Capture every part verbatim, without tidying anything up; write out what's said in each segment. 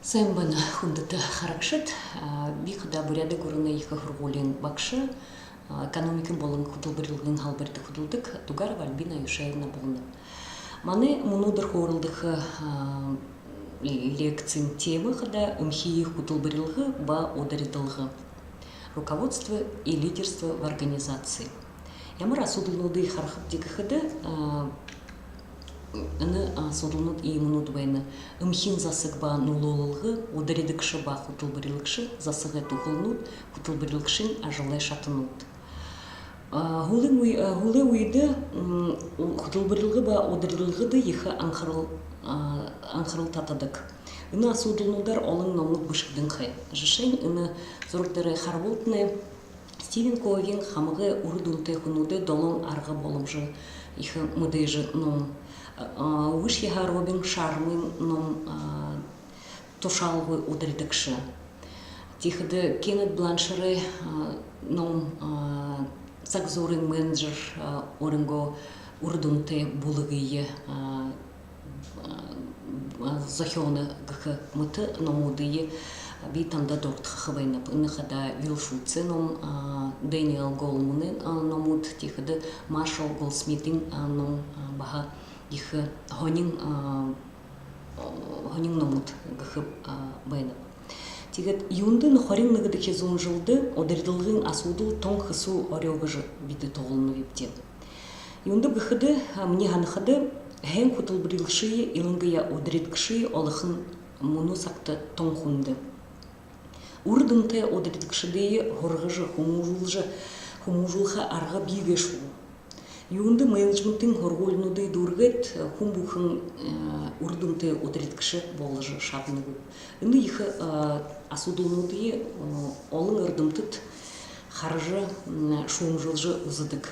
Сайн байна, хүндэтэ харагшад. А, би хадаа Буряадай гүрэнэй ехэ һургуулиин багша, а, экономикын болон хүтэлбэрилгын һалбарида хүдэлдэг Дугарова Альбина Аюшеевна болоноб. Манай мүнөөдэр хөөрэлдэхэ, а, лекциин тема хадаа эмхиие хүтэлбэрилгэ ба ударидалга. Руководство и лидерство в организации. Ямар асуудалнуудые харахабди гэхэдэ, а, энэ асуудалнууд иимэнүүд байна. Эмхиин засаг ба нүлөөлэлгэ, ударидагша ба хүтэлбэрилэгшэ засагай түхэлнүүд, хүтэлбэрилэгшын ажалай шатанууд. А, һүүлэй үе-, а, һүүлэй үедэ, м, хүтэлбэрилгэ ба ударидалгада ехэ анхарал, а, анхарал татадаг. Энэ асуудалнуудаар олон номууд бэшэгдэнхэй. Жэшээнь, энэ зураг дээрэ харабалтнай, Стивен Ковиин хамагай үрэ дүнтэй хүнүүдэй долоон арга боломжо ехэ мэдээжэ ном. А, Үгэшье Һаровин Шармын ном, а, Тушаалгүй ударидагша. Тиихэдэ Кеннет Бланшарай, а, ном, а, Сагзуурын менеджер, а, өөрынгөө үрэ дүнтэй бүлэгые, а, а, зохёоно гэхэ мэтэ номуудые би танда дурадхаха байнаб. Энэ хадаа Уилл Шульцай ном, а, Дэниел Голманай, а, номууд, тиихэдэ Маршалл Голдсмитын, а, ном, а, баһа ехэ һонин, а, һонин номууд гэхэ, а, байнаб. Тиигээд юундэ энэ хорин нэгэдэхи зуун жэлдэ ударидалгын асуудал тон хэсүү орёо гэжэ бидэ тоолонобди. Юундэб гэхэдэ, а, минии һанахада, һайн хүтэлбэрилэгшые, илангаяа ударидагшые олохонь мүнөө сагта тон хүндэ. Үрэ дүнтэй ударидагшадые һургажа, хүмүүжүүлжэ, хүмүүжүүлхэ арга бии гээшэ гү? Юундэ менеджментын һургуулинуудые дүүргээд, хүн бүхэн, э, үрэ дүнтэй ударидагша боложо шаданагүй? Энэ ехэ, э, асуудалнуудые, э, олон эрдэмтэд хаража, м, шүүмжэлжэ үзэдэг.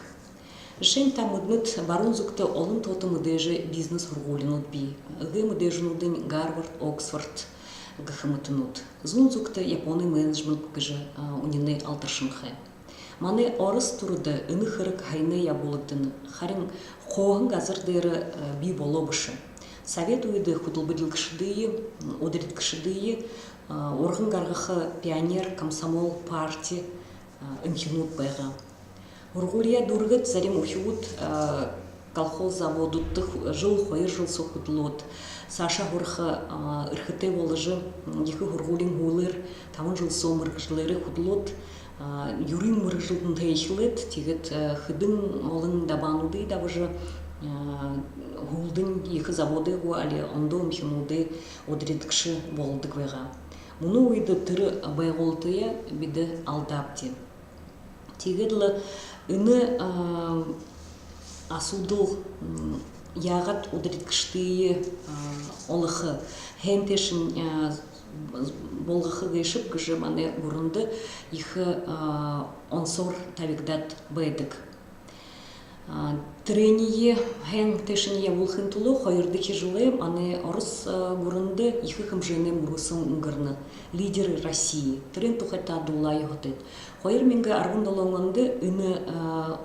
Жэшээнь, та мэдэнэт, баруун зүгтэ олон тоото мэдээжэ бизнес һургуулинууд бии. Эгээ мэдээжэнүүдынь Гарвард, Оксфорд гэхэ мэтэнүүд. Зүүн зүгтэ Японой менеджмент гэжэ, а, үнинэй алдаршанхай. Манай Ород түрөөдэ энэ хэрэг һаяна ябуулагдана. Харин хооһон газар дээрэ, а, бии болоо бэшэ. Совет үедэ хүтэлбэрилэгшэдые, м, ударидагшадые, а, урган гаргаха пионер, комсомол, парти, а, эмхинүүд байгаа. Һургуулияа дүүргээд, зарим үхибүүд, а, колхоз, заводуудта ху-, жэл, хоёр жэл соо хүдэлөөд, саашаа һураха, а, эрхэтэй боложо, м, ехэ һургуулиин һүүлээр табан жэл соо мэргэжэлээрээ хүдэлөөд, а, юрын мэргэжэлдэнь эхилээд, тиигээд, а, хэдэн олон дабаануудые дабажа, а, һүүлдэнь ехэ заводой гү, али ондоо эмхинүүдэй ударидагша болодог байгаа. Мүнөө үедэ тэрэ байгуулалтаяа бидэ алдаабди. Тиигээд лэ энэ, а, асуудал, м, яагаад ударидагшадые, а, олохо, һайн тээшэнь, а, болгохо гээшэб гэжэ манай гүрэндэ ехэ, а, онсоор табигдаад байдаг. А, тэрэниие һайн тээшэнь ябуулхын түлөө хоёрдохи жэлээ манай Ород, а, гүрэндэ ехэ хэмжээнэй мүрысөөн үнгэрнэ. «Лидеры России». Тэрээн тухай та дуулаа ёһотойт. Хоёр мянга арбан долоон ондо энэ, а,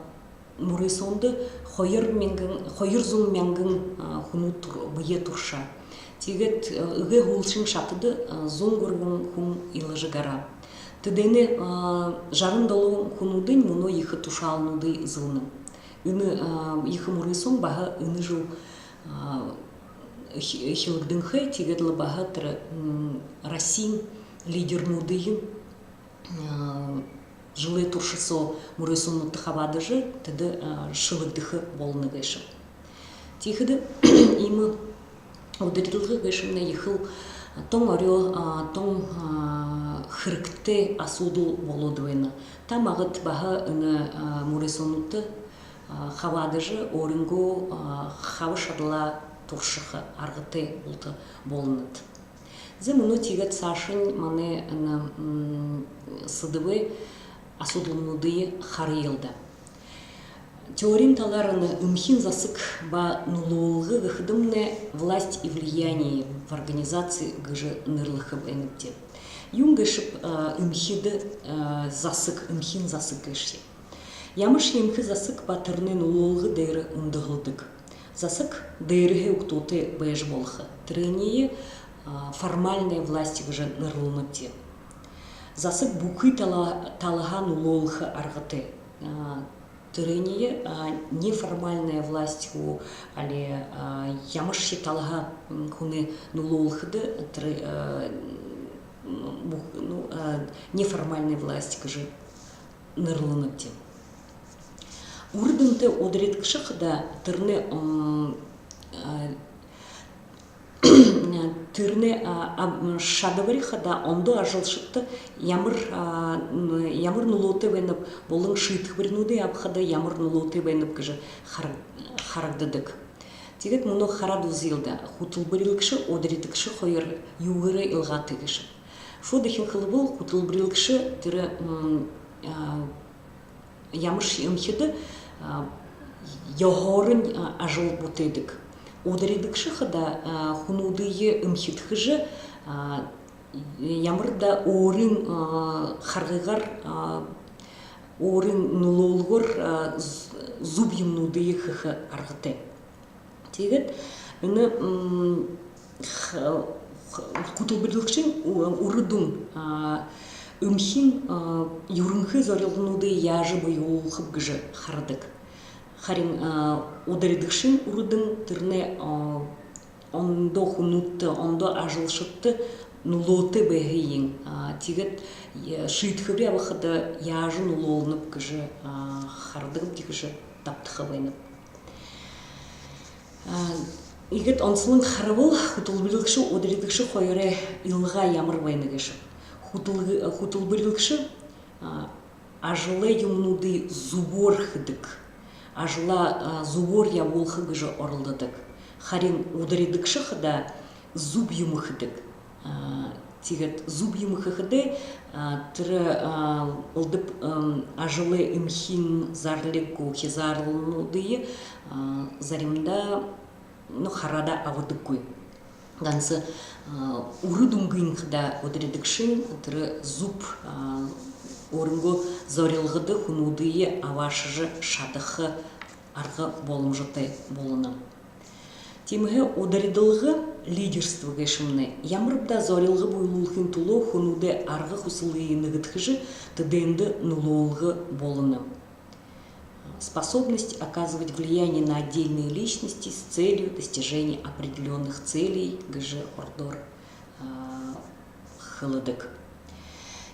мүрысөөндэ хоёр мянган, хоёр зуун мянган, а, хүнүүд тур-, бэеэ туршаа. Тиигээд, а, эгээ һүүлшын шатада, а, зуун гурбан хүн илажа гараа. Тэдэнэй, а, жаран долоон хүнүүдынь мүнөө ехэ тушаалнуудые эзэлнэ. Энэ, а, ехэ мүрысөөн баһа энэ жэл, а, эхи-, эхилэгдэнхэй, тиигээд лэ баһа тэрэ, м, Россиин лидернүүдые, а, жэлэй турша соо мүрысөөнүүдтэ хабаадажа, тэдэ, а, шэлэгдэхэ болоно гээшэ. Тиихэдэ иимэ ударидалга гээшэмнай ехэл тон орёо, а, тон, а, хэрэгтэй асуудал болоод байна. Та магад баһа энэ, а, мүрысөөнүүдтэ, а, хабаадажа, өөрынгөө, а, хаба шадалаа туршаха аргатай болто болонот. Зэ, мүнөө тиигээд саашань манай энэ, м, сэдэбэй асуудалнуудые харая даа. Теориин талаар энэ эмхиин засаг ба нүлөөлэлгэ гэхэдэмнай власть и влияние в организации гэжэ нэрлэхэ байнабди. Юун гээшэб, а, эмхидэ, а, засаг, эмхиин засаг гээшэб? Ямаршье эмхи засаг ба тэрэнэй нүлөөлэлгэ дээрэ үндэһэлдэг. Засаг дээрэһээ үгтөөтэй байжа болохо. Тэрэниие А, формальная власть гэжэ нэрлэнэбди. Засаг бүхы тала-, талаһаа нүлөөлхэ аргатай. А, тэрэниие, а, неформальная власть гү, али, а, ямаршье талаһаа, м, хүнэй нүлөөлхэдэ, тэрэ, а, м, бүх-, ну, а, неформальная власть гэжэ нэрлэнэбди. Үрэ дүнтэй ударидагша хадаа тэрэнэй, м, а, тэрэнэй, а, а, м, шадабари хадаа ондоо ажалшадта ямар, а, м, ямар нүлөөтэй байнаб, болон шиидхэбэринүүдые абахада ямар нүлөөтэй байнаб гэжэ хар-, харагдадаг. Тиигээд мүнөө хараад үзэел даа, хүтэлбэрилэгшэ, ударидагша хоёр юугээрээ илгаатай гээшэб. Шууд эхин хэлэбэл, хүтэлбэрилэгшэ тэрэ, м, а, ямаршье эмхидэ, а, ёһоорнь, а, ажал бүтээдэг. Ударидагша хадаа, а, хүнүүдые эмхидхэжэ, а, ямар даа өөрын, а, харгыгаар, а, өөрын нүлөөлгөөр, а, з-, зүб юумэнүүдые хэхэ аргатай. Тиигээд энэ, м, х-, х-, хүтэлбэрилэгшын ү-, үрэ дүн, а, эмхиин, а, юрэнхы зорилгонуудые яажа бэелүүлхэб гэжэ харадаг. Харин, а, ударидагшын үрэ дүн тэрэнэй, а, ондоо хүнүүдтэ, ондоо ажалшадта нүлөөтэй байһыень, а, тиигээд, э, шиидхэбэри абахада яажа нүлөөлнэб гэжэ, а, харадагбди гэжэ дабтаха байнаб. А, иигээд онсолон харабал, хүтэлбэрилэгшэ, ударидагша хоёрой илгаа ямар байна гээшэб. Хүтэлгэ-, хүтэлбэрилэгшэ, а, ажалай юумэнүүдые зүбөөр хэдэг, ажалаа, а, зүбөөр ябуулха гэжэ оролдодог. Харин ударидагша хадаа зүб юумэ хэдэг. А, тиигээд зүб юумэ хэхэдээ, а, тэрэ, а, элдэб, ам, ажалай эмхиин зарлиг гү, хизаарлалнуудые, а, заримдаа, ну, хараадаа абадаггүй. Ганса, а, үрэ дүнгынь хадаа ударидагшын тэрэ зүб, а, өөрынгөө зорилгодо хүнүүдые абаашажа шадаха арга боломжотой болоно. Тиимэһээ ударидалга, лидерство гээшэмнай ямар бэ даа зорилго бэелүүлхын түлөө хүнүүдэй арга хүсэлые нэгэдхэжэ, тэдээндэ нүлөөлгэ болоно. Способность оказывать влияние на отдельные личности с целью достижения определённых целей гэжэ ородоор, а, хэлэдэг.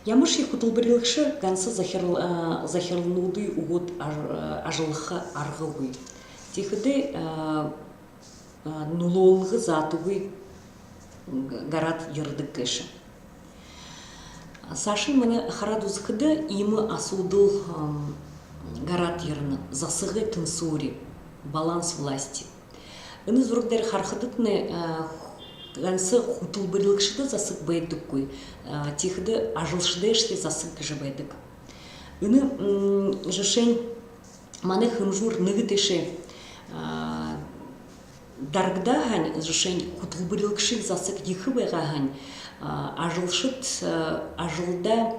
Ямаршье хүтэлбэрилэгшэ ганса захирал-, а, захиралнуудые үгөөд аж-, а, ажаллаха аргагүй. Тиихэдээ, а, а, нүлөөлгэ заатагүй г-, гараад ерэдэг гээшэ. Саашань манай хараад үзэхэдэ, иимэ асуудал, ам, гараад ерэнэ. Засагай тэнсүүри, баланс власти. Энэ зураг дээрэ харахадатнай, а, ганса хүтэлбэрилэгшэдэ засаг байдаггүй. А, тиихэдэ ажалшадайшье засаг гэжэ байдаг. Энэ, м, жэшээнь манай хэмжүүр нэгэ тээшээ, а, дарагдаа һаань, жэшээнь, хүтэлбэрилэгшын засаг ехэ байгаа һаань, а, ажалшад, а, ажалдаа,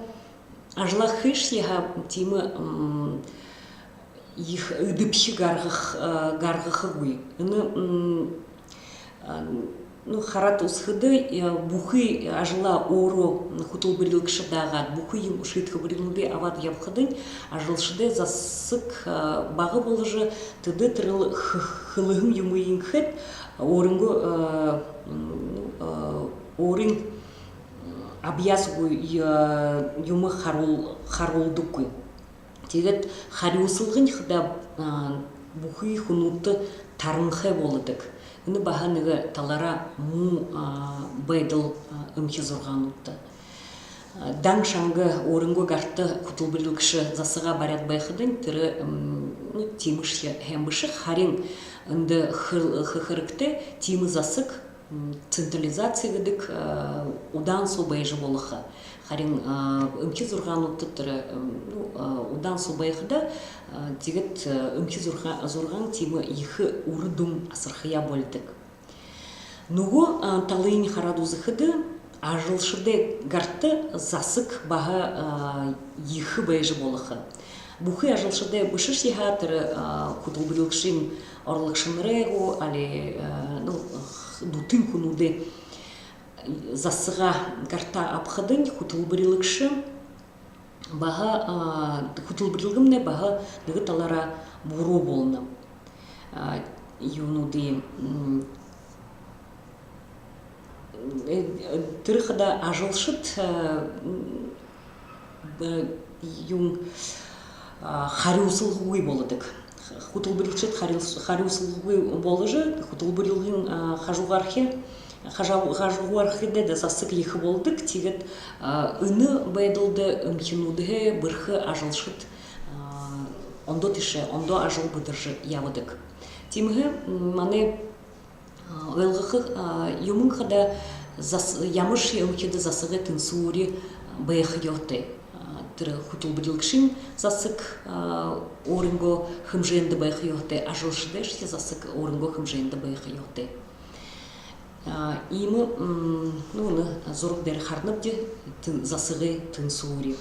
ажалаа хэшье һаа, тиимэ, м, ехэ эдэбхи гаргах-, а, гаргахагүй. Энэ, м, а, ну, хараад үзэхэдэ, э, бүхы ажалаа өөрөө хүтэлбэрилэгшэ даагаад, бүхы юумэ, шиидхэбэринүүдые абаад ябахадань, ажалшадай засаг, а, бага боложо, тэдэ тэрэл хэ-, хэлэһэн юумыень хээд, өөрынгөө, а, м, ну, а, өөрын, м, абьяас гү, а, юумэ харуул-, харуулдаггүй. Тиигээд харюусалгань хадаа, а, бүхы хүнүүдтэ таранхай болодог. Энэ баһа нэгэ талаараа муу, а, байдал, а, эмхи зургаануудта. А, дан шанга өөрынгөө гарта хүтэлбэрилэгшэ засагаа баряад байхадань, тэрэ, м, ну, тиимэшье һайн бэшэ, харин эндэ хэ-, хэ-, хэрэгтэй тиимэ засаг, м, централизация гэдэг, а, удаан соо байжа болохо. Харин, а, эмхи зургаануудта тэрэ, м, ну, а, удаан соо байхада, а, тиигээд, а, эмхи зурга-, зургаан тиимэ ехэ үрэ дүн асархаяа болидог. Нүгөө, а, талыень хараад үзэхэдэ, ажалшадай гарта засаг баһа, а, ехэ байжа болохо. Бүхы ажалшадай бэшэшье һаа, тэрэ, а, хүтэлбэрилэгшын орлогшонорой гү, али, а, ну, дүтын хүнүүдэй Засагаа гартаа абахадань хүтэлбэрилэгшэ баһа, а, хүтэлбэрилгэмнай баһа нэгэ талаараа буруу болоно. А, юунуудые, м, э, э, тэрэ хадаа ажалшад, а, м, б-, юун, а, харюусалгагүй болодог. Хүтэлбэрилэгшэд харюус-, харюусалгагүй боложо, хүтэлбэрилгын, а, хажуугаархи, хажуу-, хажуугаархидаа засаг ехэ болодог. Тиигээд, а, энэ байдалда эмхинүүдһээ бэрхэ ажалшад, а, ондоо тиишээ, ондоо ажал бэдэржэ ябадаг. Тиимэһээ, м, манай, а, ойлгохо, а, юумэн хадаа зас-, ямаршье эмхидэ засагай тэнсүүри байха ёһотой. А, тэрэ хүтэлбэрилэгшын засаг, а, өөрынгөө хэмжээндэ байха ёһотой, ажалшадайшье засаг өөрынгөө хэмжээндэ байха ёһотой. А, иимэ, м, ну, энэ зураг дээрэ харанабди, тэн-, засагай тэнсүүри.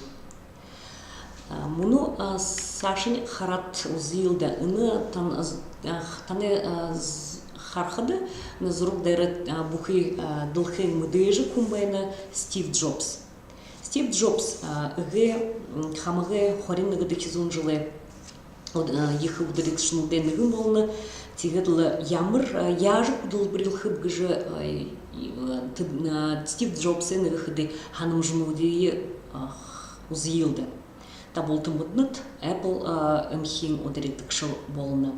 А, мүнөө, а, саашань хараад үзэел даа. Энэ тан-, а, з-, а, танай, а, з-, харахада, энэ зураг дээрэ, а, бүхы, а, дэлхэйн мэдээжэ хүн байна, Стив Джобс. Стив Джобс, а, эгээ, м, хамагай хорин нэгэдэхи зуун жэлэй уд-, а, ехэ үдэрэгшэнүүдэй нэгэн болоно. Тиигээд лэ ямар, а, яажа хүтэлбэрилхэб гэжэ, а, и, а, тэд-, а, Стив Джобсай нэгэ хэды һанамжануудые, а, үзэел даа. Та бултан мэдэнэт, Apple, а, эмхиин үдэрэгшэ болоно.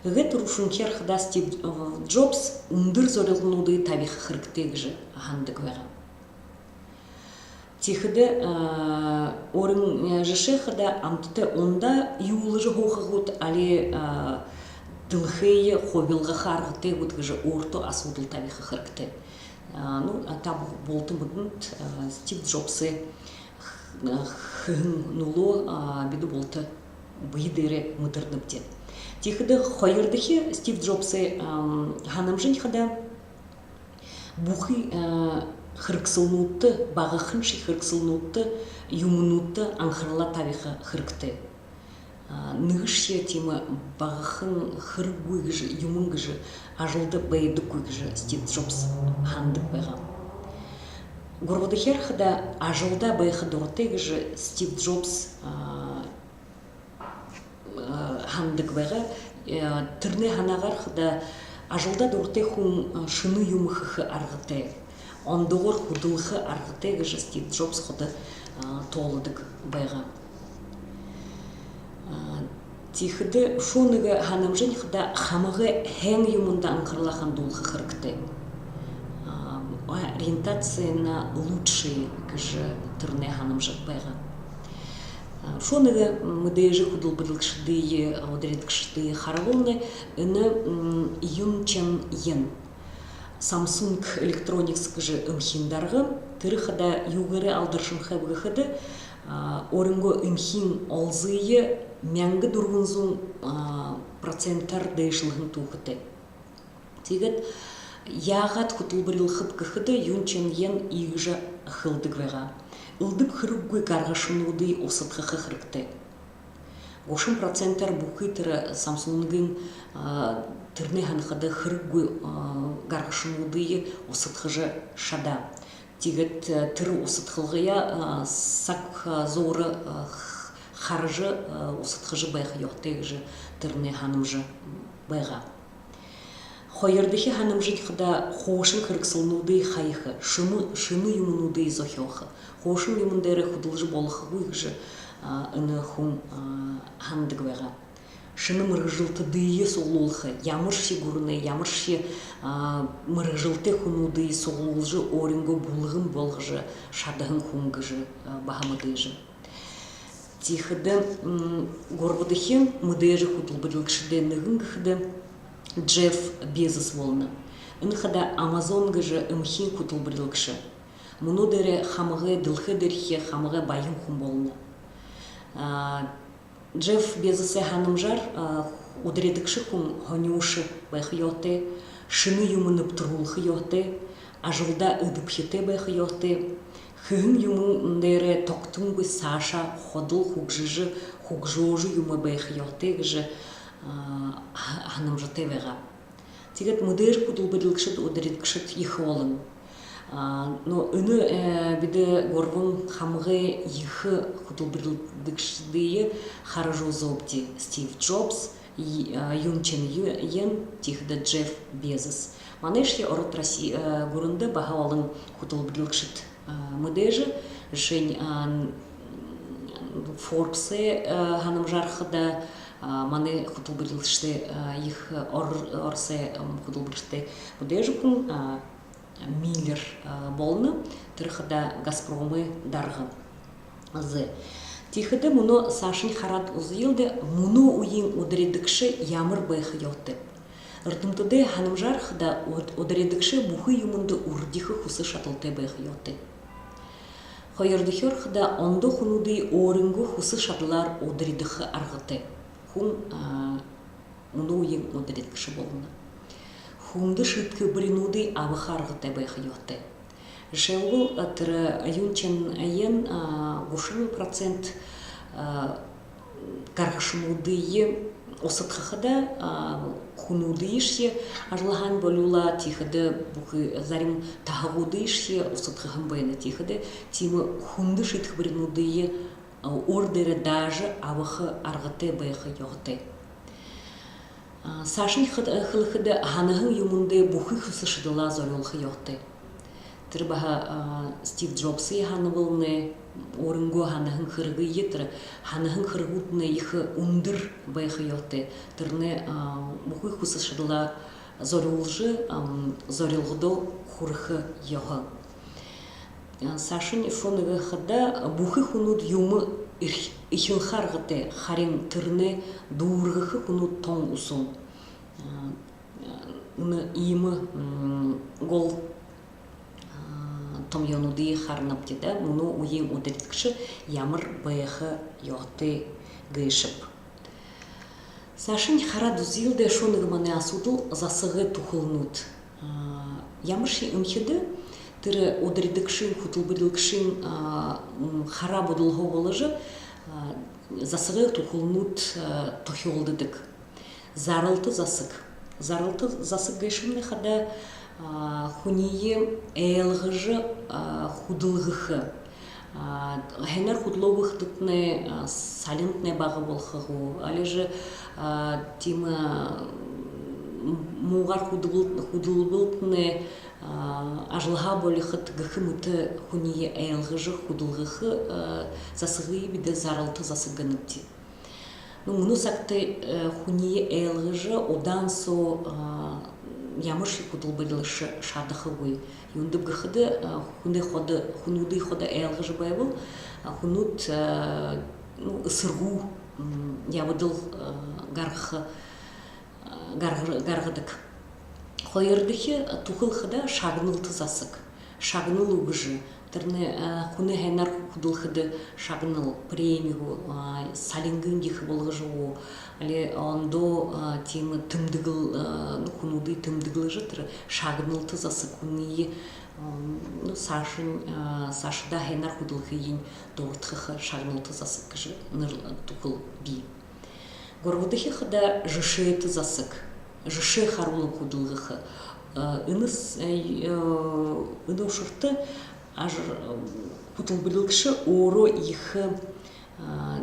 Эгээ түрүүшынхиеэр хадаа Стив, а, Джобс үндэр зорилгонуудые табиха хэрэгтэй гэжэ һанадаг байгаа. Тиихэдэ, а, өөрын, э, жэшээ хадаа амтатай ундаа юулжэ һууха гүт, али, а, дэлхэйе хубилгаха аргатай гүт гэжэ өөртөө асуудал табиха хэрэгтэй. А, ну, а, та бу-, бултан мэдэнэт, а, Стив Джобсай х-, а, хэһэн нүлөө, а, бидэ булта бэе дээрээ мэдэрнэбди. Тиихэдэ хоёрдохи Стив Джобсай, ам, һанамжань хадаа бүхы, а, хэрэгсэлнүүдтэ, багаханшье хэрэгсэлнүүдтэ, юумэнүүдтэ анхаралаа табиха хэрэгтэй. А, нэгэшье тиимэ багахан хэрэггүй гэжэ, юумэн гэжэ ажалда байдаггүй гэжэ Стив Джобс һанадаг байгаа. Гурбадахиар хадаа ажалдаа байха дуратай гэжэ Стив Джобс, а, а, һанадаг байгаа. Э, тэрэнэй һанаагаар хадаа ажалдаа дуратай хүн, а, шэнэ юумэ хэхэ аргатай, ондоогоор хүдэлхэ аргатай гэжэ Стив Джобс ходо, а, тоолодог байгаа. А, тиихэдэ үшөө нэгэ һанамжань хадаа хамагай һайн юумэндэ анхаралаа хандуулха хэрэгтэй. А, ориентация на лучшее гэжэ тэрэнэй һанамжа байгаа. А, үшөө нэгэ мэдээжэ хүтэлбэрилэгшэдые, а, үдэрэгшэдые харуулнаб. Энэ, м, Юн Чен Йен. Samsung Electronics гэжэ эмхиин дарга. Тэрэ хадаа юугээрээ алдаршанхайб гэхэдэ, а, өөрынгөө эмхиин олзые мянга дүрбэн зуун, а, процентээр дээшэлһэн түүхэтэй. Тиигээд яагаад хүтэлбэрилхэб гэхэдэ, Юн Чен Йен иигэжэ хэлэдэг байгаа: элдэб хэрэггүй гаргашануудые усадхаха хэрэгтэй. Гушан процентээр бүхы тэрэ Samsung-ын, а, тэрэнэй һанахада хэрэггүй, а, гаргашануудые усадхажа шадаа. Тиигээд, э, тэрэ усадхалгаяа, а, саг, а, зуура, а, х-, хаража, а, усадхажа байха ёһотой гэжэ тэрэнэй һанамжа байгаа. Хоёрдохи һанамжань хадаа хуушан хэрэгсэлнүүдые хаяха, шэмэ, шэнэ юумэнүүдые зохёохо. Хуушан юумэн дээрээ хүдэлжэ болохогүй гэжэ, а, энэ хүн, а, һанадаг байгаа. Шэнэ мэргэжэлтэдые суглуулха, ямаршье гүрэнэй, ямаршье, а, мэргэжэлтэй хүнүүдые суглуулжа, өөрынгөө бүлгэм болгожо шадаһан хүн гэжэ, а, баһа мэдээжэ. Тиихэдэ, м, гурбадахи мэдээжэ хүтэлбэрилэгшэдэй нэгэн гэхэдэ Джефф Безос болоно. Энэ хадаа Amazon гэжэ эмхиин хүтэлбэрилэгшэ. Мүнөө дээрээ хамагай дэлхэй дээрэхи хамагай баян хүн болоно. А, Джефф Безосой һанамжаар, а, үдэрэгшэ хүн һонюуша байха ёһотой, шэнэ юумэ нэбтэрүүлхэ ёһотой, ажалдаа эдэбхитэй байха ёһотой, хэһэн юумэн дээрээ тогтонгүй саашаа ходол хүгжэжэ, хүгжөөжэ юумэ байха ёһотой гэжэ, а, һа-, һанамжатай байгаа. Тиигээд мэдээжэ хүтэлбэрилэгшэд, үдэрэгшэд ехэ болоно. А, ну, энэ, э, бидэ гурбан хамагай ехэ хүтэлбэрилэгшэдые хаража үзөөбди: Стив Джобс, Й-, а, Юн Чен Ю-, Йен, тиихэдэ Джефф Безос. Манайшье Ород Росси-, э, гүрэндэ баһа олон хүтэлбэрилэгшэд, а, мэдээжэ. Жэшээнь, а, н-, Forbes-эй, э, һанамжаар хадаа, а, манай хүтэлбэрилэгшэдэй, а, ехэ Ор-, Оросой, м, хүтэлбэрилэгшэдэй мэдээжэ хүн, а, Миллер, а, болоно. Тэрэ хадаа Газпромой дарга. Зэ. Тиихэдэ мүнөө саашань хараад үзэел даа, мүнөө үеын ударидагша ямар байха ёһотой. Эрдэмтэдэй һанамжаар хадаа уд-, ударидагша бүхы юумэндэ үрдихэ хүсэ шадалтай байха ёһотой. Хоёрдохёор хадаа ондоо хүнүүдые өөрынгөө хүсэ шадалаар ударидаха аргатай хүн, а, мүнөө үеын ударидагша болоно. Хүндэ шиидхэбэринүүдые абаха аргатай байха ёһотой. Жэшээлбэл, а, тэрэ Юн Чен Йен, а, гушан процент, а, гаргашануудые усадхахада, а, хүнүүдыешье ажалһаань болюулаа, тиихэдэ бүхы зарим таһагуудыешье усадхаһан байна. Тиихэдэ тиимэ хүндэ шиидхэбэринүүдые, а, өөр дээрээ даажа абаха аргатай байха ёһотой. А, саашань хэ-, хэлэхэдэ, һанаһан юумэндээ бүхы хүсэ шадалаа зорюулха ёһотой. Тэрэ баһа, а, Стив Джобсые һанабалнай, өөрынгөө һанаһан хэрэгые, тэрэ һанаһан хэрэгүүднай ехэ үндэр байха ёһотой. Тэрэнээ, а, бүхы хүсэ шадалаа зорюулжа, ам, зорилгодоо хүрэхэ ёһо. А, саашань шүнэгэ хадаа бүхы хүнүүд юумэ эрх-, эхилхэ аргатай, харин тэрэнээ дүүргэхэ хүнүүд тон үсөөн. А, энэ иимэ, м, гол, а, томьёонуудые харанабди даа, мүнөө үеын ударидагша ямар байха ёһотой гээшэб. Саашань хараад үзэел даа, шүнэгэ манай асуудал засагай түхэлнүүд. А, ямаршье эмхидэ тэрэ ударидагшын, хүтэлбэрилэгшын, а, м, хараа бодолһоо боложо, а, засагай түхэлнүүд, а, тохёолдодог. Заралта засаг. Заралта засаг гээшэмнай хадаа, а, хүниие айлгажа, а, хүдэлгэхэ. А, һайнаар хүдэлөөгүй хэдэтнай, а, салинтнай бага болохо гү, али же, а, тиимэ, м, муугаар хүдэлбэл-, хүдэлбэлтнай, а, ажалһаа болихот гэхэ мэтэ хүниие айлгажа хүдэлгэхэ, а, засагые бидэ заралта засаг гэнэбди. Ну, мүнөө сагта, э, хүниие айлгажа, удаан соо, а, ямаршье хүтэлбэрилэгшэ шадахагүй. Юундэб гэхэдэ, а, хүнэй ходо, хүнүүдые ходо айлгажа байбал, а, хүнүүд, а, ну, эсэргүү, м, ябадал, а, гаргаха, а, гарга-, гаргадаг. Хоёрдохи, а, түхэл хадаа шагналта засаг. Шагнал үгэжэ, тэрэнэй, а, хүнэй һайнаар хүдэлхэдэ шагнал, преми гү, а, салингын ехэ болгожо гү, али ондоо, а, тиимэ тэмдэглэл, а, ну, хүнүүдые тэмдэглэжэ, тэрэ шагналта засаг хүниие, м, ну, саашань, а, саашадаа һайнаар хүдэлхыень дурадхаха шагналта засаг гэжэ нэрэл-, түхэл бии. Гурбадахи хадаа жэшээтэ засаг. Жэшээ харуулан хүдэлгэхэ. Э, энэ с-, э, э, энэ ушарта ажа-, хүтэлбэрилэгшэ өөрөө ехэ, а,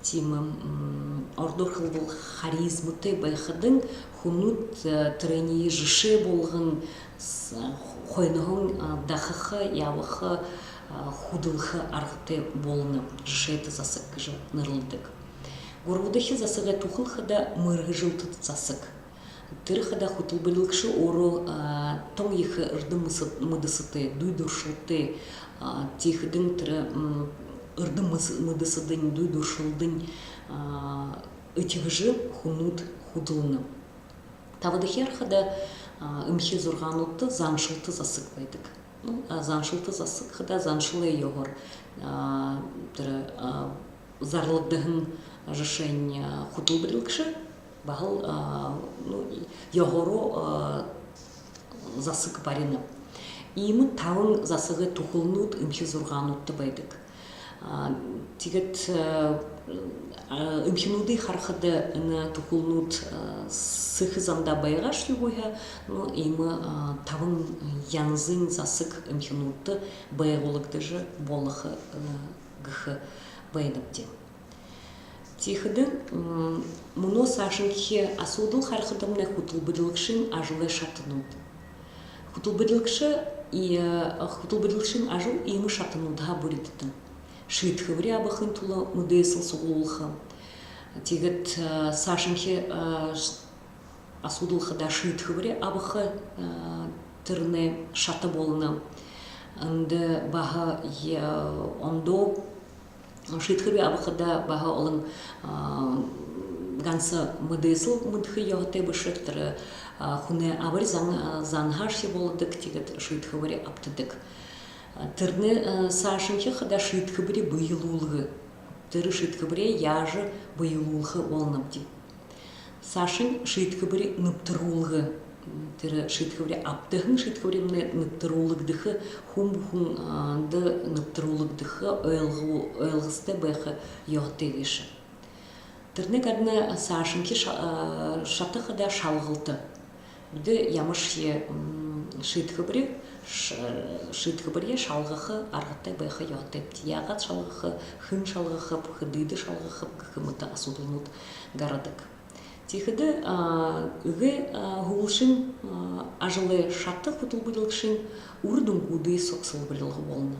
тиимэ, м, ородоор хэлэбэл, харизматай байхадань, хүнүүд, э, тэрэниие жэшээ болгон с-, хойноһоонь, а, дахаха, ябаха, а, хүдэлхэ аргатай болоно. Жэшээтэ засаг гэжэ нэрлэдэг. Гурбадахи засагай түхэл хадаа мэргэжэлтэ засаг. Тэрэ хадаа хүтэлбэрилэгшэ өөрөө, а, тон ехэ эрдэм мэдэсэтэй, дүй дүршэлтэй, а, тиихэдэнь тэрэ, м, эрдэм мэдэс-, мэдэсэдэнь, дүй дүршэлдэнь, а, этигэжэ хүнүүд хүдэлнэ. Табадахяар хадаа, а, эмхи зургаануудта заншалта засаг байдаг. Ну, а, заншалта засаг хадаа заншалай ёһоор, а, тэрэ, а, зарлагдаһан, жэшээнь, а, хүтэлбэрилэгшэ баһал, а, ну, ёһоороо, а, засаг барина. Иимэ табан засагай түхэлнүүд эмхи зургаануудта байдаг. А, тиигээд, а, Эмхинүүдые харахада, энэ түхэлнүүд сэхэ замда байгаашьегүй һаа, ну, иимэ табан янзын засаг эмхинүүдтэ байгуулагдажа болохо гэхэ байнабди. Тиихэдэ мүнөө саашанхи асуудал харахадамнай хүтэлбэрилэгшын ажалай шатанууд. Хүтэлбэрилэгшэ, хүтэлбэрилэгшын ажал иимэ шатануудһаа бүридэнэ. Шиидхэбэри абахын тула мэдээсэл суглуулха. Тиигээд саашанхи асуудал хадаа шиидхэбэри абаха, тэрэнэй шата болоно. Эндэ баһа ондоо шиидхэбэри абахада баһа олон ганса мэдээсэл мэдэхэ ёһотой бэшэ, тэрэ хүнэй абари зан-, занһаашье болодог, тиигээд шиидхэбэри абтадаг. Тэрэнэй саашанхи хадаа шиидхэбэри бэелүүлгэ. Тэрэ шиидхэбэриие яажа бэелүүлхэ болонобди. Саашань шиидхэбэри нэбтэрүүлгэ. Тэрэ шиидхэбэри, абтаһан шиидхэбэримнай нэбтэрүүлэгдэхэ, хүн бүхэндэ нэбтэрүүлэгдэхэ, ойлгу-, ойлгостой байха ёһотой гээшэ. Тэрэнэй гадна саашанхи ша-, шата хадаа шалгалта. Бидэ ямаршье шиидхэбэри, шиидхэбэриие шалгаха аргатай байха ёһотойбди. Яагаад шалгаха, хэн шалгахаб, хэдыдэ шалгахаб гэхэ мэтэ асуудалнууд гарадаг. Тиихэдэ эгээ һүүлшын ажалай шата хүтэлбэрилэгшын үрэ дүнгүүдые согсолборилго болоно.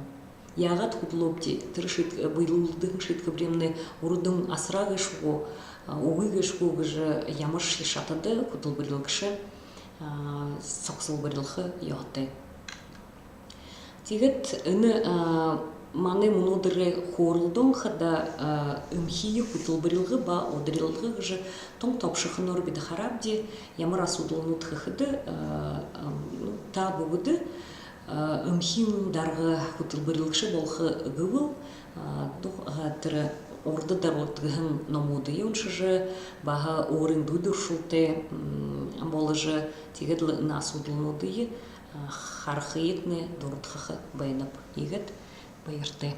Яагаад хүдэлөөбди, тэрэ шиид-, бэелүүлэгдэһэн шиидхэбэримнай үрэ дүн асараа гээшэ гү, үгы гээшэ гү гэжэ ямаршье шатада хүтэлбэрилэгшэ согсолборилхо ёһотой. Тиигээд энэ манай мүнөөдэрэй хөөрэлдөөн хадаа эмхиие хүтэлбэрилгэ ба ударилга гэжэ тон тобшохоноор бидэ хараабди. Ямар асуудалнууд гэхэдэ, ну, та бүгэдэ эмхиин дарга, хүтэлбэрилэгшэ болохо гэбэл, ну, тэрэ урда даруудаһан номуудые уншажа, баһа өөрын дүй дүршэлтэй боложо, тиигээд лэ энэ асуудалнуудые харахыетнай дурадхаха байнаб. Иигээд баяртай.